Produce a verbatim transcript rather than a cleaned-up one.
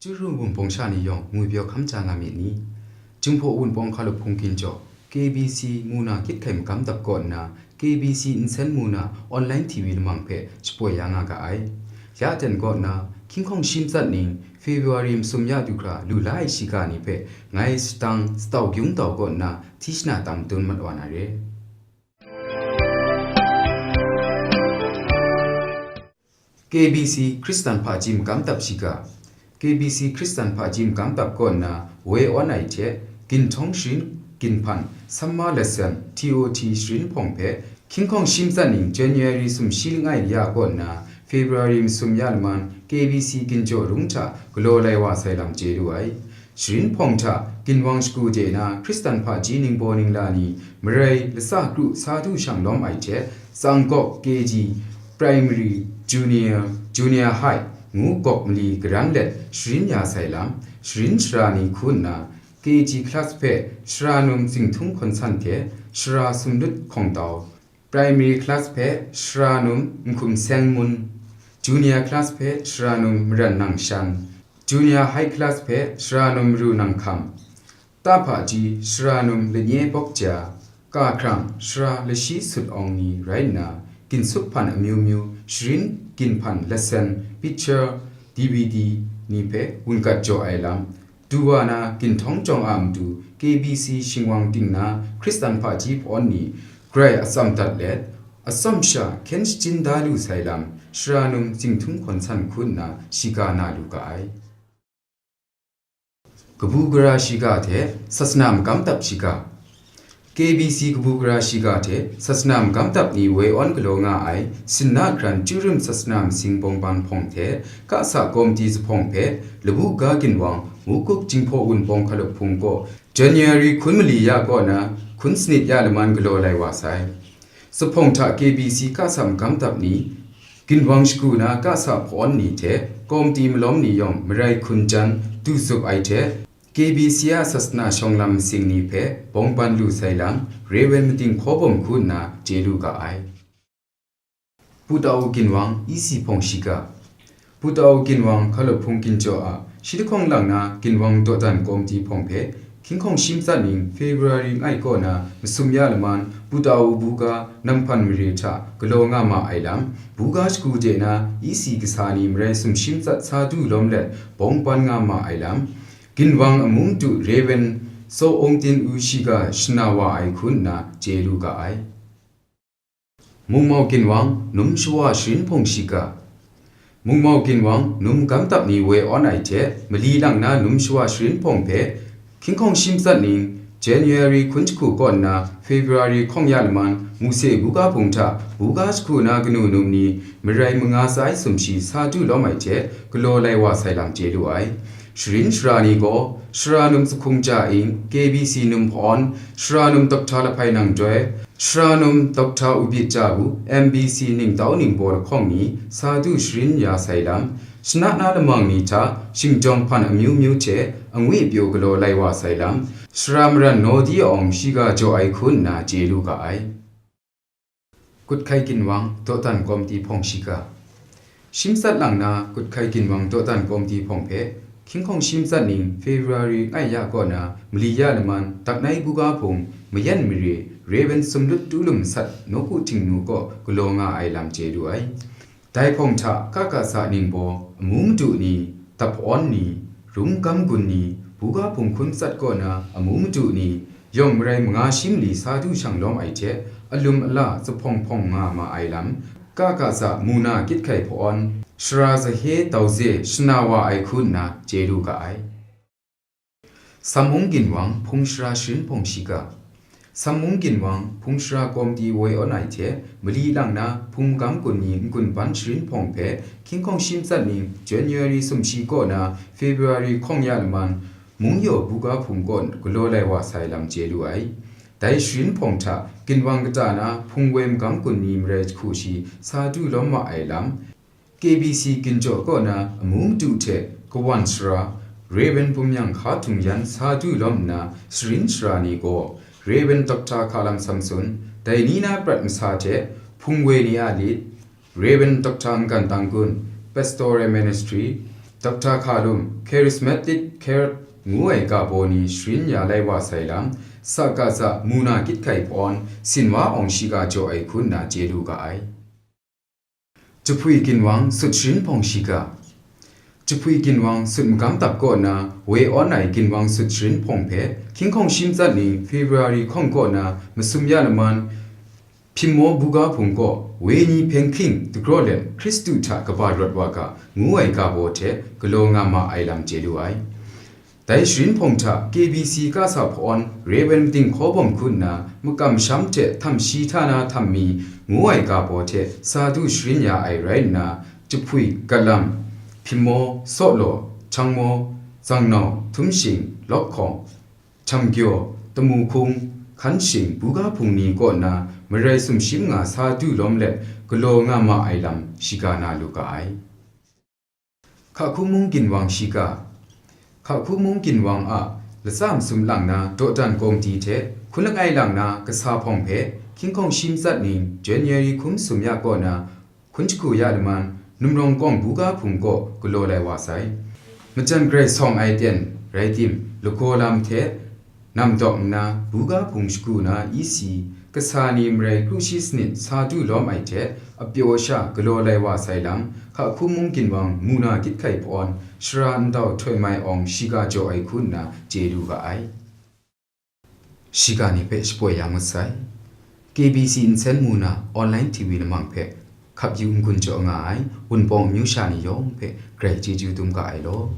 Chyaru Wunpawng sha ni yawng ngwi pyaw hkam ja nga myit ni? Jinghpaw Wunpawng hkalup hpung ginjaw, K B C mu na gyit hkai magam dap kaw nna, K B C nsen mu na online T V lamang hpe shapoi ya nga ga ai. Ya ten kaw nna, hkying hkawng shi matsat ning February masum ya du hkra lu la ai shiga ni hpe ngai shadang Satau Gyung Dau kaw nna hti shana tam dun mat wa na re. K B C Hkristan hpaji magam dap shiga. K B C Hkristan hpaji magam dap kaw nna woi awn ai hte, ginhtawng sharin, ginhpan, Summer Lesson, T O T sharin hpawng hpe, hkying hkawng shi matsat ning January sumshi langai ya kaw nna February masum ya laman K B C ginjaw rung hta galaw lai wa sai lam chye lu ai. Sharin hpawng hta ginwang shagu de na Hkristan hpaji ningbaw ningla ni marai latsa kru sa du shang lawm ai hte, tsang gawk, K G, Primary, Junior, Junior High ngu gawk mali garan let sharin ya sai lam, sharin shara ni hku nna, K G class hpe Shara Num Zingthung Hkawn San hte Shara Sumlut Hkawng Tau, Primary class hpe Shara Num Nhkum Seng Mun, Junior class hpe Shara Num Maran Nang Shan, Junior High class hpe Shara Num Ru Nang Hkam, ta hpaji Shara Num Lanyi Bawk Ja, Ka Hkrang, Shara Lashi Sut Awng ni rai nna, ginsup hpan amyu myu, sharin, ginhpan, lesson, picture, D V D ni hpe wun gat jaw ai lam, du wa na ginhtawng jawng a matu K B C shingwang ting na Hkristan hpaji hpawn ni grai atsam dat let, atsawm sha hkyen shachyun da lu sai lam, Shara Num Zingthung Hkawn San hku nna shiga na lu ga ai. Kabu gara shiga hte sasana magam dap shiga. K B C kabu gara shiga hte sasana magam dap ni woi awn galaw nga ai sinna hkran Chyaru Sasana Masing Bawngban hpawng hte Kasa Komiti Zuphpawng hpe labu ga ginwang Mukuk Jinghpaw Wunpawng hkalup hpung kaw January hkun mali ya kaw na hkun sanit ya laman galaw lai wa sai. Zuphpawng hta K B C Kasa magam dap ni, ginwang shagu na Kasa hpawn ni hte komiti malawm ni yawng marai hkun jan du zup ai hte, K B C a sasana shawng lam masing ni hpe bawngban lu sai lam, Rev. Mating Hkaw Bawm hku nna chye lu ga ai. Pu Tau ginwang E C hpawng shiga. Pu Tau ginwang hkalup hpung ginjaw a shi lahkawng lang na ginwang dawdan komiti hpawng hpe, hkying hkawng shi matsat ning February ngai kaw na masum ya laman Pu Tau buga nanghpan mare hta galaw nga ma ai lam, buga shagu de na E C kasa ni marai sumshi matsat sa du lawm let bawngban nga ma ai lam, ginwang amu madu Rev. Saw Aung Tin U shiga shana wa ai hku nna chye lu ga ai. Mungmau ginwang num shawa sharin hpawng shiga. Mungmau ginwang num magam dap ni woi awn ai hte, mali lang na num shawa sharin hpawng hpe, hkying hkawng shi matsat ning, January hkun jahku kaw nna February hkawng ya laman, Muse buga hpung hta buga jahku na kanu num ni marai manga tsai sumshi sa du lawm ai hte, galaw lai wa sai lam chye lu ai. Sharin shara ni gaw, Shara Num Zahkung Ja Ing, K B C num hpawn, Shara Num Doctor Lahpai Nang Doi, Shara Num Doctor Ubit Ja Bu, M B C ningtau ningbaw lahkawng ni sa du sharin ya sai lam, shana na lamang ni hta shingjawng hpan amyu myu hte angwi pyaw galaw lai wa sai lam, Shara Maran Naw Di Awng shiga jaw ai hku nna chye lu ga ai. Kut hkai ginwang dawdan komiti hpawng shiga. Shi matsat lang na kut hkai ginwang dawdan komiti hpawng hpe, hkying hkawng shi matsat ning February ngai ya kaw na mali ya laman Daknai buga hpung mayan mare Rev. Sumlut Tu Lum Sat Nawku Htingnu kaw galaw nga ai lam chye lu ai. Dai hpawng hta K K S ningbaw, amu madu ni, dap awn ni, rungkam gun ni, buga hpung hkun matsat kaw na amu madu ni, yawng marai manga shi mali sa du shang lawm ai hte, alum ala Zuphpawng hpawng nga ma ai lam, K K S mu na gyit hkai hpawn, Shara Zahe Dauze shana wa ai hku nna chye lu ga ai. Sammung ginwang hpung shara sharin hpawng shiga. Sammung ginwang hpung shara komiti woi awn ai hte, mali lang na hpung magam gun ni n-gun ban sharin hpawng hpe, hkying hkawng shi matsat ning January sumshi kaw na February hkawng ya laman, Mungyaw buga hpung kaw galaw lai wa sai lam chye lu ai. Dai sharin hpawng hta ginwang kata na hpung woi magam gun ni marai jahku shi sa du lawm ma ai lam, K B C ginjaw kaw na amu madu hte kawan sara, Rev. Bum Yang Hka Htung Yan sa du lawm nna, sharin shara ni gaw, Rev. Doctor Hka Lam Samson, dai ni na prat masa hte hpung woi ni a lit, Rev. Doctor Ngan Tang Kun, Pastoral Ministry, Doctor Hka Lum, Charismatic Care ngu ai ga baw ni sharin ya lai wa sai lam, Sakaza Muna Kit Hkai Hpawn, Sinwa Awng Shiga jaw ai hku nna chye lu ga ai. Jahpui Ginwang Sut Sharin Hpawng Shiga. Jahpui Ginwang Sut Magam Dap kaw na woi awn ai Ginwang Sut Sharin Hpawng hpe, Hkying Hkawng Shi Matsat ni February hkawng kaw na masum ya laman, Hpyin Maw Buga Hpung kaw, Wenyi Hpeng Hkying dagraw let Hkristu hta kaba rawt wa ga, ngu ai ga baw hte galaw nga ma ai lam chye lu ai. Dai sharin hpawng hta K B C kasa hpawn Rev. Mading Hkaw Bawm hku nna makam masham hte htam shi hta na htam mi ngu ai ga baw hte sa du sharin ya ai rai nna, Jahpui, Galam, Hpyin Maw, Sawlaw, Hkyang Maw, Zangnau, Htum Shing, Lawk Hkawng, Hkyang Gyaw, Tamu Hkung, Hkan Shing, Buga Hpung ni kaw na marai sumshi manga sa du lawm let galaw nga ma ai lam shiga na lu ga ai. Hkahku Mung Ginwang Shiga. Hkahku Mung Ginwang a latsa masum lang na dawdan komiti hte hkun langai lang na kasa hpawng hpe Hkying Hkawng Shi Matsat ning January hkum sum ya kaw na hkun jahku ya laman, Numrawng Kawng Buga Hpung kaw galaw lai wa sai. Majan grai sawng ai ten rai tim, lagaw lam hte nam dawk nna, Buga Hpung shagu na E C, kasa ni marai kru shi sanit sa du lawm ai hte, apyaw sha galaw lai wa sai lam, Hkahku Mung Ginwang Muna Kit Hkai Hpawn, Sara Ndau Htoi Mai Awng Shiga jaw ai hku nna chye lu ga ai. Shiga ni hpe shapoi ya ngut sai. K B C nsen mu na online T V lamang hpe hkap yu n-gun jaw nga ai Wunpawng amyu sha ni yawng hpe grai chyeju dum ga ai law.